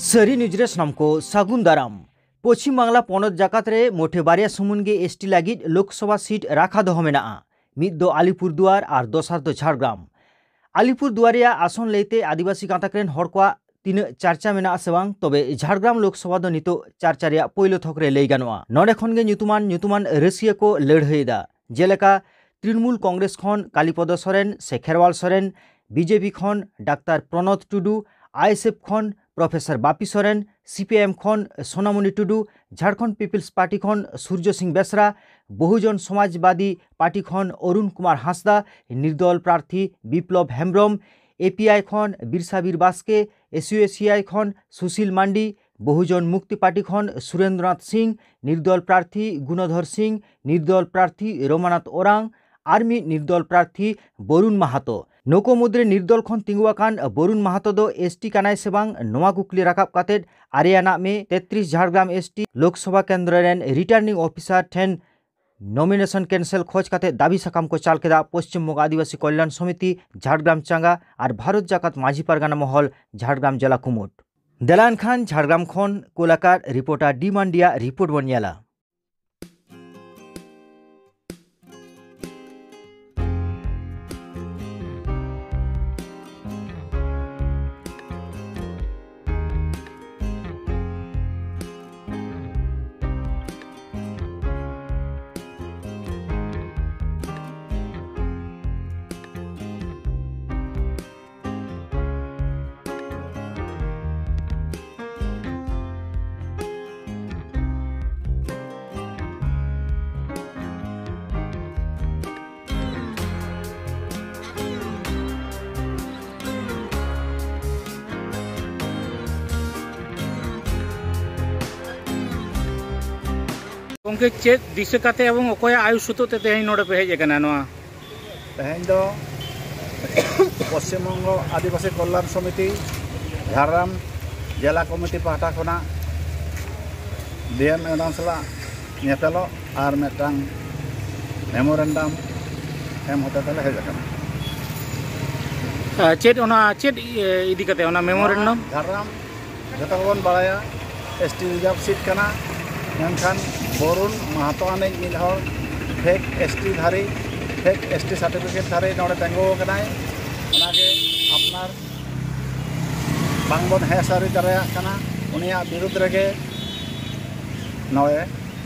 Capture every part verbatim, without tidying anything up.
ᱥᱟᱹᱨᱤ ᱱᱤᱭᱩᱡᱽ ᱨᱮ ᱥᱟᱱᱟᱢ ᱠᱚ ᱥᱟᱹᱜᱩᱱ ᱫᱟᱨᱟᱢ᱾ ᱯᱚᱪᱷᱤᱢ ᱵᱟᱝᱞᱟ ᱯᱚᱱᱚᱛ ᱡᱟᱠᱟᱛ ᱨᱮ ᱢᱚᱴᱷᱮ ᱵᱟᱨᱭᱟ ᱥᱩᱢᱩᱱ ᱜᱮ ᱮᱥᱴᱤ ᱞᱟᱹᱜᱤᱫ ᱞᱳᱠᱥᱚᱵᱷᱟ ᱥᱤᱴ ᱨᱟᱠᱷᱟ ᱫᱚᱦᱚ ᱢᱮᱱᱟᱜᱼᱟ᱾ ᱢᱤᱫ ᱫᱚ ᱟᱞᱤᱯᱩᱨᱫᱩᱣᱟᱨ ᱟᱨ ᱫᱚᱥᱟᱨ ᱫᱚ ᱡᱷᱟᱲᱜᱨᱟᱢ᱾ ᱟᱞᱤᱯᱩᱨᱫᱩᱣᱟᱨ ᱨᱮᱭᱟᱜ ᱟᱥᱚᱱ ᱞᱟᱹᱭᱛᱮ ᱟᱹᱫᱤᱵᱟᱹᱥᱤ ᱜᱟᱛᱟᱠ ᱨᱮᱱ ᱦᱚᱲ ᱠᱚᱣᱟᱜ ᱛᱤᱱᱟᱹᱜ ᱪᱟᱨᱪᱟ ᱢᱮᱱᱟᱜᱼᱟ ᱥᱮ ᱵᱟᱝ, ᱛᱚᱵᱮ ᱡᱷᱟᱲᱜᱨᱟᱢ ᱞᱳᱠᱥᱚᱵᱷᱟ ᱫᱚ ᱱᱤᱛᱚᱜ ᱪᱟᱨᱪᱟ ᱨᱮᱭᱟᱜ ᱯᱳᱭᱞᱳ ᱛᱷᱚᱠ ᱨᱮ ᱞᱟᱹᱭ ᱜᱟᱱᱚᱜᱼᱟ᱾ ᱱᱚᱰᱮ ᱠᱷᱚᱱ ᱜᱮ ᱧᱩᱛᱩᱢᱟᱱ ᱧᱩᱛᱩᱢᱟᱱ ᱨᱟᱹᱥᱤᱭᱟᱹ ᱠᱚ ᱞᱟᱹᱲᱦᱟᱹᱭ ᱮᱫᱟ, ᱡᱮᱞᱮᱠᱟ ᱛᱨᱤᱱᱢᱩᱞ ᱠᱚᱝᱜᱨᱮᱥ ᱠᱷᱚᱱ ᱠᱟᱞᱤᱯᱚᱫᱚ ᱥᱚᱨᱮᱱ ᱥᱮ ᱠᱷᱮᱨᱣᱟᱞ ᱥᱚᱨᱮᱱ, ᱵᱤᱡᱮᱯᱤ ᱠᱷᱚᱱ ᱰᱟᱠᱛᱟᱨ ᱯᱨᱚᱱᱚᱫ ᱴᱩᱰᱩ, ᱟᱭᱮᱥᱮᱯᱷ ᱠᱷᱚᱱ ᱯᱨᱚᱯᱷᱮᱥᱚᱨ ᱵᱟᱯᱤ ᱥᱚᱨᱮᱱ, ᱥᱤᱯᱤᱟᱭᱮᱢ ᱠᱷᱚᱱ ᱥᱳᱱᱟᱢᱩᱱᱤ ᱴᱩᱰᱩ, ᱡᱷᱟᱲᱠᱷᱚᱸᱰ ᱯᱤᱯᱤᱞᱥ ᱯᱟᱨᱴᱤ ᱠᱷᱚᱱ ᱥᱩᱨᱡᱚ ᱥᱤᱝ ᱵᱮᱥᱨᱟ, ᱵᱚᱦᱩᱡᱚᱱ ᱥᱚᱢᱟᱡᱽᱵᱟᱫᱤ ᱯᱟᱨᱴᱤ ᱠᱷᱚᱱ ᱚᱨᱩᱱ ᱠᱩᱢᱟᱨ ᱦᱟᱸᱥᱫᱟ, ᱱᱤᱨᱫᱚᱞ ᱯᱨᱟᱨᱛᱷᱤ ᱵᱤᱯᱞᱚᱵ ᱦᱮᱢᱵᱨᱚᱢ, ᱮᱯᱤᱟᱭ ᱠᱷᱚᱱ ᱵᱤᱨᱥᱟᱵᱤᱨ ᱵᱟᱥᱠᱮ, ᱮᱥᱭᱩᱮᱥᱤᱟᱭ ᱠᱷᱚᱱ ᱥᱩᱥᱤᱞ ᱢᱟᱱᱰᱤ, ᱵᱚᱦᱩᱡᱚᱱ ᱢᱩᱠᱛᱤ ᱯᱟᱨᱴᱤ ᱠᱷᱚᱱ ᱥᱩᱨᱮᱱᱫᱨᱚᱱᱟᱛᱷ ᱥᱤᱝ, ᱱᱤᱨᱫᱚᱞ ᱯᱨᱟᱨᱛᱷᱤ ᱜᱩᱱᱚᱫᱷᱚᱨ ᱥᱤᱝ, ᱱᱤᱨᱫᱚᱞ ᱯᱨᱟᱨᱛᱷᱤ ᱨᱚᱢᱟᱱᱟᱛᱷ ᱳᱨᱟᱝ ᱟᱨ ᱢᱤᱫ ᱱᱤᱨᱫᱚᱞ ᱯᱨᱟᱨᱛᱷᱤ ᱵᱚᱨᱩᱱ ᱢᱟᱦᱟᱛᱚ᱾ ᱱᱩᱠᱩ ᱢᱩᱫᱽᱨᱮ ᱱᱤᱨᱫᱚᱞ ᱠᱷᱚᱱ ᱛᱤᱸᱜᱩ ᱟᱠᱟᱱ ᱵᱚᱨᱩᱱ ᱢᱟᱦᱟᱛᱚ ᱫᱚ ᱮᱥᱴᱤ ᱠᱟᱱᱟᱭ ᱥᱮ ᱵᱟᱝ, ᱱᱚᱣᱟ ᱠᱩᱠᱞᱤ ᱨᱟᱠᱟᱵ ᱠᱟᱛᱮ ᱟᱨᱮ ᱟᱱᱟᱜ ᱢᱮ ᱛᱮᱛᱨᱤᱥ ᱡᱷᱟᱲᱜᱨᱟᱢ ᱮᱥᱴᱤ ᱞᱳᱠᱥᱚᱵᱷᱟ ᱠᱮᱱᱫᱨᱚ ᱨᱮᱱ ᱨᱤᱴᱟᱨᱱᱤᱝ ᱚᱯᱷᱤᱥᱟᱨ ᱴᱷᱮᱱ ᱱᱚᱢᱤᱱᱮᱥᱚᱱ ᱠᱮᱱᱥᱮᱞ ᱠᱷᱚᱡᱽ ᱠᱟᱛᱮ ᱫᱟᱹᱵᱤ ᱥᱟᱠᱟᱢ ᱠᱚ ᱪᱟᱞ ᱠᱮᱫᱟ ᱯᱚᱥᱪᱤᱢ ᱵᱚᱝᱜᱚ ᱟᱹᱫᱤᱵᱟᱹᱥᱤ ᱠᱚᱞᱭᱟᱱ ᱥᱚᱢᱤᱛᱤ ᱡᱷᱟᱲᱜᱨᱟᱢ ᱪᱟᱸᱜᱟ ᱟᱨ ᱵᱷᱟᱨᱚᱛ ᱡᱟᱠᱟᱛ ᱢᱟᱹᱡᱷᱤ ᱯᱟᱨᱜᱟᱱᱟ ᱢᱚᱦᱚᱞ ᱡᱷᱟᱲᱜᱨᱟᱢ ᱡᱮᱞᱟ ᱠᱩᱢᱩᱴ᱾ ᱫᱮᱞᱟ ᱮᱱᱠᱷᱟᱱ ᱡᱷᱟᱲᱜᱨᱟᱢ ᱠᱷᱚᱱ ᱠᱳᱞᱟᱠᱟᱨ ᱨᱤᱯᱳᱨᱴᱟᱨ ᱰᱤ ᱢᱟᱱᱰᱤᱭᱟᱜ ᱨᱤᱯᱳᱨᱴ ᱵᱚᱱ ᱧᱮᱞᱟ᱾ ᱜᱚᱢᱠᱮ, ᱪᱮᱫ ᱫᱤᱥᱟᱹ ᱠᱟᱛᱮ ᱮᱵᱚᱝ ᱚᱠᱚᱭᱟᱜ ᱟᱭᱩᱥ ᱥᱩᱛᱩᱜ ᱛᱮ ᱛᱮᱦᱮᱧ ᱱᱚᱰᱮ ᱯᱮ ᱦᱮᱡ ᱟᱠᱟᱱᱟ ᱱᱚᱣᱟ? ᱛᱮᱦᱮᱧ ᱫᱚ ᱯᱚᱥᱪᱤᱢ ᱵᱚᱝᱜᱚ ᱟᱹᱫᱤᱵᱟᱹᱥᱤ ᱠᱚᱞᱭᱟᱱ ᱥᱚᱢᱤᱛᱤ ᱡᱷᱟᱲᱜᱨᱟᱢ ᱡᱮᱞᱟ ᱠᱚᱢᱤᱴᱤ ᱯᱟᱦᱴᱟ ᱠᱷᱚᱱᱟᱜ ᱰᱤ ᱮᱢ ᱢᱮᱰᱟᱢ ᱥᱟᱞᱟᱜ ᱧᱮᱯᱮᱞᱚᱜ ᱟᱨ ᱢᱤᱫᱴᱟᱝ ᱢᱮᱢᱳᱨᱮᱱᱰᱟᱢ ᱮᱢ ᱦᱚᱛᱮ ᱛᱮᱞᱮ ᱦᱮᱡ ᱟᱠᱟᱱᱟ᱾ ᱟᱨ ᱪᱮᱫ ᱚᱱᱟ, ᱪᱮᱫ ᱤᱭᱟᱹ ᱤᱫᱤ ᱠᱟᱛᱮ ᱚᱱᱟ ᱢᱮᱢᱳᱨᱮᱱᱰᱟᱢ? ᱡᱷᱟᱲᱜᱨᱟᱢ ᱡᱚᱛᱚ ᱜᱮᱵᱚᱱ ᱵᱟᱲᱟᱭᱟ, ᱮᱥ ᱴᱤ ᱨᱤᱡᱟᱨᱵᱷ ᱥᱤᱴ ᱠᱟᱱᱟ, ᱢᱮᱱᱠᱷᱟᱱ ᱵᱚᱨᱩᱱ ᱢᱟᱦᱟᱛᱚ ᱟᱹᱱᱤᱡ ᱢᱤᱫ ᱦᱚᱲ ᱯᱷᱮᱠ ᱮᱥ ᱴᱤ ᱫᱷᱟᱨᱤ, ᱯᱷᱮᱠ ᱮᱥ ᱴᱤ ᱥᱟᱨᱴᱤᱯᱷᱤᱠᱮᱴ ᱫᱷᱟᱨᱤ ᱱᱚᱰᱮ ᱛᱤᱸᱜᱩ ᱟᱠᱟᱱᱟᱭ᱾ ᱚᱱᱟᱜᱮ ᱟᱯᱱᱟᱨ ᱵᱟᱝᱵᱚᱱ ᱦᱮᱸ ᱥᱟᱹᱨᱤ ᱫᱟᱲᱮᱭᱟᱜ ᱠᱟᱱᱟ᱾ ᱩᱱᱤᱭᱟᱜ ᱵᱤᱨᱩᱫᱽ ᱨᱮᱜᱮ ᱱᱚᱰᱮ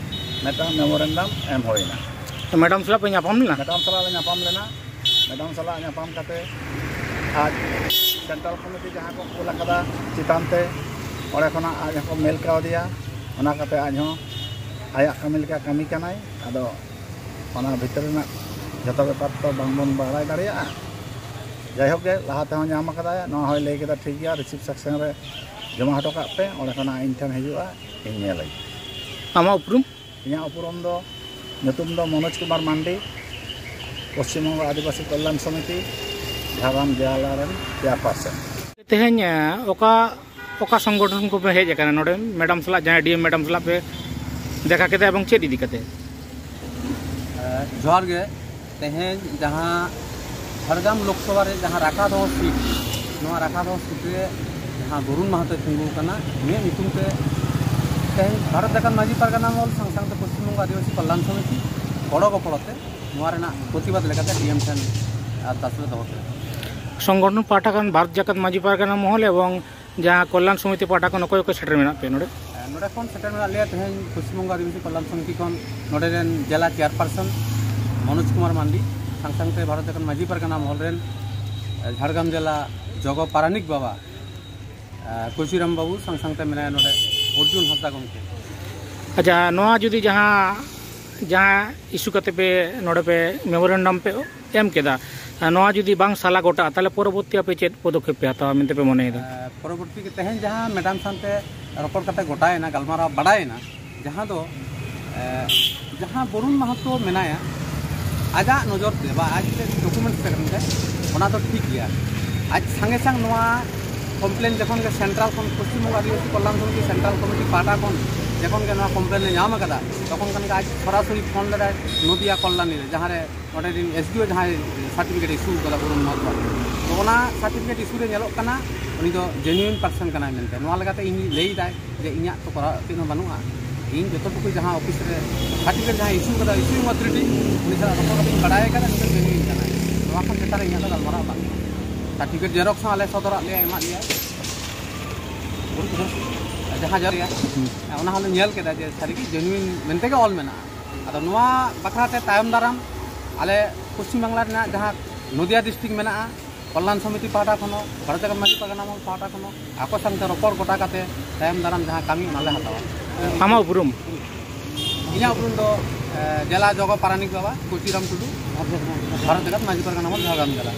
ᱢᱤᱫᱴᱟᱝ ᱢᱮᱢᱳᱨᱮᱱᱰᱟᱢ ᱮᱢ ᱦᱩᱭᱱᱟ᱾ ᱢᱮᱰᱟᱢ ᱥᱟᱞᱟᱜ ᱯᱮ ᱧᱟᱯᱟᱢ ᱞᱮᱱᱟ? ᱢᱮᱰᱟᱢ ᱥᱟᱞᱟᱜ ᱞᱮ ᱧᱟᱯᱟᱢ ᱞᱮᱱᱟ᱾ ᱢᱮᱰᱟᱢ ᱥᱟᱞᱟᱜ ᱧᱟᱯᱟᱢ ᱠᱟᱛᱮ ᱟᱡ ᱥᱮᱱᱴᱨᱟᱞ ᱠᱚᱢᱤᱴᱤ ᱡᱟᱦᱟᱸ ᱠᱚ ᱠᱩᱞ ᱟᱠᱟᱫᱟ ᱪᱮᱛᱟᱱ ᱛᱮ, ᱚᱸᱰᱮ ᱠᱷᱚᱱᱟᱜ ᱟᱡ ᱦᱚᱸᱠᱚ ᱢᱮᱞ ᱠᱟᱣᱫᱮᱭᱟ᱾ ᱚᱱᱟ ᱠᱟᱛᱮ ᱟᱡ ᱦᱚᱸ ᱟᱭᱟᱜ ᱠᱟᱹᱢᱤ ᱞᱮᱠᱟ ᱠᱟᱹᱢᱤ ᱠᱟᱱᱟᱭ᱾ ᱟᱫᱚ ᱚᱱᱟ ᱵᱷᱤᱛᱨᱤ ᱨᱮᱱᱟᱜ ᱡᱚᱛᱚ ᱵᱮᱯᱟᱨ ᱛᱚ ᱵᱟᱝᱵᱚᱱ ᱵᱟᱲᱟᱭ ᱫᱟᱲᱮᱭᱟᱜᱼᱟ᱾ ᱡᱟᱭᱦᱳᱠ ᱜᱮ, ᱞᱟᱦᱟ ᱛᱮᱦᱚᱸ ᱧᱟᱢ ᱟᱠᱟᱫᱟᱭ, ᱱᱚᱣᱟ ᱦᱚᱸᱭ ᱞᱟᱹᱭ ᱠᱮᱫᱟ, "ᱴᱷᱤᱠ ᱜᱮᱭᱟ, ᱨᱤᱥᱤᱯ ᱥᱮᱠᱥᱚᱱ ᱨᱮ ᱡᱚᱢᱟ ᱦᱚᱴᱚ ᱠᱟᱜ ᱯᱮ, ᱚᱸᱰᱮ ᱠᱷᱚᱱᱟᱜ ᱤᱧ ᱴᱷᱮᱱ ᱦᱤᱡᱩᱜᱼᱟ, ᱤᱧ ᱧᱮᱞᱟᱹᱧ᱾" ᱟᱢᱟᱜ ᱩᱯᱨᱩᱢ? ᱤᱧᱟᱹᱜ ᱩᱯᱨᱩᱢ ᱫᱚ, ᱧᱩᱛᱩᱢ ᱫᱚ ᱢᱚᱱᱳᱡᱽ ᱠᱩᱢᱟᱨ ᱢᱟᱱᱰᱤ, ᱯᱚᱥᱪᱤᱢ ᱵᱚᱝᱜᱚ ᱟᱹᱫᱤᱵᱟᱹᱥᱤ ᱠᱚᱞᱭᱟᱱ ᱥᱚᱢᱤᱛᱤ, ᱡᱷᱟᱲᱜᱨᱟᱢ ᱡᱮᱞᱟ ᱨᱮᱱ ᱪᱮᱭᱟᱨᱯᱟᱨᱥᱚᱱ᱾ ᱛᱮᱦᱮᱧ ᱮ, ᱚᱠᱟ ᱚᱠᱟ ᱥᱚᱝᱜᱚᱴᱷᱚᱱ ᱠᱚᱯᱮ ᱦᱮᱡ ᱟᱠᱟᱱᱟ ᱱᱚᱰᱮ ᱢᱮᱰᱟᱢ ᱥᱟᱞᱟᱜ, ᱡᱟᱦᱟᱸᱭ ᱰᱤ ᱮᱢ ᱢᱮᱰᱟᱢ ᱥᱟᱞᱟᱜ ᱯᱮ ᱫᱮᱠᱷᱟ ᱠᱮᱫᱟ ᱮᱵᱚᱝ ᱪᱮᱫ ᱤᱫᱤ ᱠᱟᱛᱮ? ᱮ, ᱡᱚᱦᱟᱨ ᱜᱮ᱾ ᱛᱮᱦᱮᱧ ᱡᱟᱦᱟᱸ ᱡᱷᱟᱲᱜᱨᱟᱢ ᱞᱳᱠᱥᱚᱵᱷᱟ ᱨᱮ ᱡᱟᱦᱟᱸ ᱨᱟᱠᱷᱟ ᱫᱚᱦᱚ ᱥᱤᱴ, ᱱᱚᱣᱟ ᱨᱟᱠᱷᱟ ᱫᱚᱦᱚ ᱥᱤᱴ ᱨᱮ ᱡᱟᱦᱟᱸ ᱵᱚᱨᱩᱱ ᱢᱟᱦᱟᱛᱚᱭ ᱛᱤᱸᱜᱩ ᱟᱠᱟᱱᱟ, ᱩᱱᱤᱭᱟᱜ ᱧᱩᱛᱩᱢ ᱛᱮ ᱛᱮᱦᱮᱧ ᱵᱷᱟᱨᱚᱛ ᱡᱟᱠᱟᱛ ᱢᱟᱹᱡᱷᱤ ᱯᱟᱨᱜᱟᱱᱟ ᱢᱚᱦᱚᱞ ᱥᱟᱶ ᱥᱟᱶᱛᱮ ᱯᱚᱥᱪᱤᱢ ᱵᱚᱝᱜᱚ ᱟᱹᱫᱤᱵᱟᱹᱥᱤ ᱠᱚᱞᱭᱟᱱ ᱥᱚᱢᱤᱛᱤ ᱜᱚᱲᱚ ᱜᱚᱯᱚᱲᱚ ᱛᱮ ᱱᱚᱣᱟ ᱨᱮᱱᱟᱜ ᱯᱨᱚᱛᱤᱵᱟᱫ ᱞᱮᱠᱟᱛᱮ ᱰᱤ ᱮᱢ ᱴᱷᱮᱱ ᱟᱨᱫᱟᱥ ᱞᱮ ᱫᱚᱦᱚ ᱠᱮᱫᱟ᱾ ᱥᱚᱝᱜᱚᱴᱷᱚᱱ ᱯᱟᱦᱴᱟ ᱠᱷᱚᱱ ᱵᱷᱟᱨᱚᱛ ᱡᱟᱠᱟᱛ ᱢᱟᱹᱡᱷᱤ ᱯᱟᱨᱜᱟᱱᱟ ᱢᱚᱦᱚᱞ ᱮᱵᱚᱝ ᱡᱟᱦᱟᱸ ᱠᱚᱞᱭᱟᱱ ᱥᱚᱢᱤᱛᱤ ᱯᱟᱦᱴᱟ ᱠᱷᱚᱱ ᱚᱠᱚᱭ ᱚᱠᱚᱭ ᱥᱮᱴᱮᱨ ᱢᱮᱱᱟᱜ ᱯᱮᱭᱟ ᱱᱚᱰᱮ? ᱱᱚᱰᱮ ᱠᱷᱚᱱ ᱥᱮᱴᱮᱨ ᱢᱮᱱᱟᱜ ᱞᱮᱭᱟ ᱛᱮᱦᱮᱧ ᱯᱚᱥᱪᱤᱢ ᱵᱚᱝᱜᱚ ᱟᱹᱫᱤᱵᱟᱹᱥᱤ ᱠᱚᱞᱭᱟᱱ ᱥᱚᱢᱤᱛᱤ ᱠᱷᱚᱱ ᱱᱚᱰᱮ ᱨᱮᱱ ᱡᱮᱞᱟ ᱪᱮᱭᱟᱨᱯᱟᱨᱥᱚᱱ ᱢᱚᱱᱳᱡᱽ ᱠᱩᱢᱟᱨ ᱢᱟᱱᱰᱤ, ᱥᱟᱶ ᱥᱟᱶᱛᱮ ᱵᱷᱟᱨᱚᱛ ᱡᱟᱠᱟᱛ ᱢᱟᱹᱡᱷᱤ ᱯᱟᱨᱜᱟᱱᱟ ᱢᱚᱦᱚᱞ ᱨᱮᱱ ᱡᱷᱟᱲᱜᱨᱟᱢ ᱡᱮᱞᱟ ᱡᱚᱜᱚ ᱯᱟᱨᱟᱱᱤᱠ ᱵᱟᱵᱟ ᱠᱩᱞᱥᱤᱨᱟᱢ ᱵᱟᱹᱵᱩ, ᱥᱟᱶ ᱥᱟᱶᱛᱮ ᱢᱮᱱᱟᱭᱟ ᱱᱚᱰᱮ ᱚᱨᱡᱩᱱ ᱦᱟᱸᱥᱫᱟ ᱜᱚᱢᱠᱮ᱾ ᱟᱪᱪᱷᱟ, ᱱᱚᱣᱟ ᱡᱩᱫᱤ ᱡᱟᱦᱟᱸ ᱡᱟᱦᱟᱸ ᱤᱥᱩ ᱠᱟᱛᱮ ᱯᱮ ᱱᱚᱰᱮ ᱯᱮ ᱢᱮᱢᱳᱨᱮᱱᱰᱟᱢ ᱯᱮ ᱮᱢ ᱠᱮᱫᱟ, ᱟᱨ ᱱᱚᱣᱟ ᱡᱩᱫᱤ ᱵᱟᱝ ᱥᱟᱞᱟ ᱜᱚᱴᱟᱜᱼᱟ, ᱛᱟᱦᱚᱞᱮ ᱯᱚᱨᱚᱵᱚᱨᱛᱤ ᱟᱯᱮ ᱪᱮᱫ ᱯᱚᱫᱚᱠᱷᱮᱯ ᱯᱮ ᱦᱟᱛᱟᱣᱟ ᱢᱮᱱᱛᱮ ᱯᱮ ᱢᱚᱱᱮᱭᱮᱫᱟ? ᱯᱚᱨᱚᱵᱚᱨᱛᱤ ᱛᱮᱦᱮᱧ ᱡᱟᱦᱟᱸ ᱢᱮᱰᱟᱢ ᱥᱟᱶᱛᱮ ᱨᱚᱯᱚᱲ ᱠᱟᱛᱮ ᱜᱚᱴᱟᱭᱮᱱᱟ, ᱜᱟᱞᱢᱟᱨᱟᱣ ᱵᱟᱰᱟᱭᱮᱱᱟ, ᱡᱟᱦᱟᱸ ᱫᱚ ᱮ, ᱡᱟᱦᱟᱸ ᱵᱚᱨᱩᱱ ᱢᱟᱦᱟᱛᱚ ᱢᱮᱱᱟᱭᱟ, ᱟᱡᱟᱜ ᱱᱚᱡᱚᱨ ᱛᱮ ᱵᱟ ᱟᱡ ᱴᱷᱮᱱ ᱰᱚᱠᱩᱢᱮᱱᱴᱥ ᱛᱟᱦᱮᱸ ᱠᱟᱱ ᱛᱮ ᱚᱱᱟ ᱫᱚ ᱴᱷᱤᱠ ᱜᱮᱭᱟ᱾ ᱟᱡ ᱥᱟᱸᱜᱮ ᱥᱟᱝ ᱱᱚᱣᱟ ᱠᱚᱢᱯᱞᱮᱱ ᱡᱚᱠᱷᱚᱱ ᱜᱮ ᱥᱮᱱᱴᱨᱟᱞ ᱠᱷᱚᱱ, ᱯᱚᱥᱪᱤᱢ ᱵᱚᱝᱜᱚ ᱟᱹᱫᱤᱵᱟᱹᱥᱤ ᱠᱚᱞᱭᱟᱱ ᱥᱚᱢᱤᱛᱤ ᱥᱮᱱᱴᱨᱟᱞ ᱠᱚᱢᱤᱴᱤ ᱯᱟᱦᱴᱟ ᱠᱷᱚᱱ ᱡᱚᱠᱷᱚᱱ ᱜᱮ ᱱᱚᱣᱟ ᱠᱚᱢᱯᱞᱮᱱ ᱞᱮ ᱧᱟᱢ ᱟᱠᱟᱫᱟ, ᱛᱚᱠᱷᱚᱱ ᱠᱷᱟᱱ ᱜᱮ ᱟᱡ ᱥᱚᱨᱟᱥᱚᱨᱤ ᱯᱷᱳᱱ ᱞᱮᱫᱟᱭ ᱱᱚᱫᱤᱭᱟ ᱠᱚᱞᱞᱟᱱᱤ ᱨᱮ, ᱡᱟᱦᱟᱸ ᱨᱮ ᱚᱸᱰᱮ ᱨᱤᱱ ᱮᱥ ᱰᱤ ᱳ ᱡᱟᱦᱟᱸᱭ ᱥᱟᱨᱴᱤᱯᱷᱤᱠᱮᱴ ᱤᱥᱩ ᱟᱠᱟᱫᱟ ᱵᱚᱨᱩᱱ ᱢᱚᱦᱟᱛᱢᱟ᱾ ᱛᱚ ᱚᱱᱟ ᱥᱟᱨᱴᱤᱯᱷᱤᱠᱮᱴ ᱤᱥᱩ ᱨᱮ ᱧᱮᱞᱚᱜ ᱠᱟᱱᱟ ᱩᱱᱤ ᱫᱚ ᱡᱮᱱᱩᱭᱤᱱ ᱯᱟᱨᱥᱚᱱ ᱠᱟᱱᱟᱭ ᱢᱮᱱᱛᱮ᱾ ᱱᱚᱣᱟ ᱞᱮᱠᱟᱛᱮ ᱤᱧ ᱞᱟᱹᱭ ᱮᱫᱟᱭ ᱡᱮ ᱤᱧᱟᱹᱜ ᱛᱚ ᱠᱚᱨᱟᱣ ᱪᱮᱫ ᱦᱚᱸ ᱵᱟᱹᱱᱩᱜᱼᱟ, ᱤᱧ ᱡᱚᱛᱚ ᱴᱩᱠᱩ ᱡᱟᱦᱟᱸ ᱚᱯᱷᱤᱥ ᱨᱮ ᱥᱟᱨᱴᱤᱯᱷᱤᱠᱮᱴ ᱡᱟᱦᱟᱸ ᱤᱥᱩ ᱟᱠᱟᱫᱟ ᱤᱥᱩᱭᱤᱝ ᱚᱛᱷᱚᱨᱤᱴᱤ, ᱩᱱᱤ ᱥᱟᱞᱟᱜ ᱨᱚᱯᱚᱲ ᱠᱟᱛᱮ ᱤᱧ ᱵᱟᱲᱟᱭ ᱟᱠᱟᱫᱟ ᱩᱱᱤ ᱫᱚ ᱡᱮᱱᱩᱭᱤᱱ ᱠᱟᱱᱟᱭ᱾ ᱱᱚᱣᱟ ᱠᱷᱚᱱ ᱪᱮᱛᱟᱱ ᱨᱮ ᱤᱧᱟᱹᱜ ᱫᱚ ᱜᱟᱞᱢᱟᱨᱟᱣ ᱵᱟᱝ ᱠᱟᱱᱟ᱾ ᱥᱟᱨᱴᱤᱯᱷᱤᱠᱮᱴ ᱡᱮᱨᱚᱠᱥ ᱦᱚᱸ ᱟᱞᱮ ᱥᱚᱫᱚᱨᱟᱜ ᱞᱮᱭᱟ, ᱮᱢᱟᱜ ᱞᱮᱭᱟ, ᱡᱟᱦᱟᱸ ᱡᱮᱨᱚᱠᱥ ᱚᱱᱟ ᱦᱚᱸᱞᱮ ᱧᱮᱞ ᱠᱮᱫᱟ ᱡᱮ ᱥᱟᱹᱨᱤᱜᱮ ᱡᱮᱱᱩᱭᱤᱱ ᱢᱮᱱᱛᱮ ᱜᱮ ᱚᱞ ᱢᱮᱱᱟᱜᱼᱟ᱾ ᱟᱫᱚ ᱱᱚᱣᱟ ᱵᱟᱠᱷᱨᱟ ᱛᱮ ᱛᱟᱭᱚᱢ ᱫᱟᱨᱟᱢ ᱟᱞᱮ ᱯᱚᱥᱪᱤᱢ ᱵᱟᱝᱞᱟ ᱨᱮᱱᱟᱜ ᱡᱟᱦᱟᱸ ᱱᱚᱫᱤᱭᱟ ᱰᱤᱥᱴᱨᱤᱠᱴ ᱢᱮᱱᱟᱜᱼᱟ, ᱠᱚᱞᱞᱟᱱ ᱥᱚᱢᱤᱛᱤ ᱯᱟᱦᱴᱟ ᱠᱷᱚᱱ ᱦᱚᱸ, ᱵᱷᱟᱨᱚᱛ ᱡᱟᱠᱟᱛ ᱢᱟᱹᱡᱷᱤ ᱯᱟᱨᱜᱟᱱᱟ ᱢᱚᱦᱚᱞ ᱯᱟᱦᱴᱟ ᱠᱷᱚᱱ ᱦᱚᱸ ᱟᱠᱚ ᱥᱟᱶᱛᱮ ᱨᱚᱯᱚᱲ ᱜᱚᱴᱟ ᱠᱟᱛᱮ ᱛᱟᱭᱚᱢ ᱫᱟᱨᱟᱢ ᱡᱟᱦᱟᱸ ᱠᱟᱹᱢᱤ ᱚᱱᱟ ᱞᱮ ᱦᱟᱛᱟᱣᱟ᱾ ᱟᱢᱟᱜ ᱩᱯᱨᱩᱢ? ᱤᱧᱟᱹᱜ ᱩᱯᱨᱩᱢ ᱫᱚ ᱮ, ᱡᱮᱞᱟ ᱡᱚᱜᱚ ᱯᱟᱨᱟᱱᱤᱠ ᱵᱟᱵᱟ ᱠᱩᱪᱤᱨᱟᱢ ᱴᱩᱰᱩ, ᱵᱷᱟᱨᱚᱛ ᱡᱟᱠᱟᱛ ᱢᱟᱹᱡᱷᱤ ᱯᱟᱨᱜᱟᱱᱟ ᱢᱚᱦᱚᱞ ᱡᱷᱟᱲᱜᱨᱟᱢ ᱡᱮᱞᱟ᱾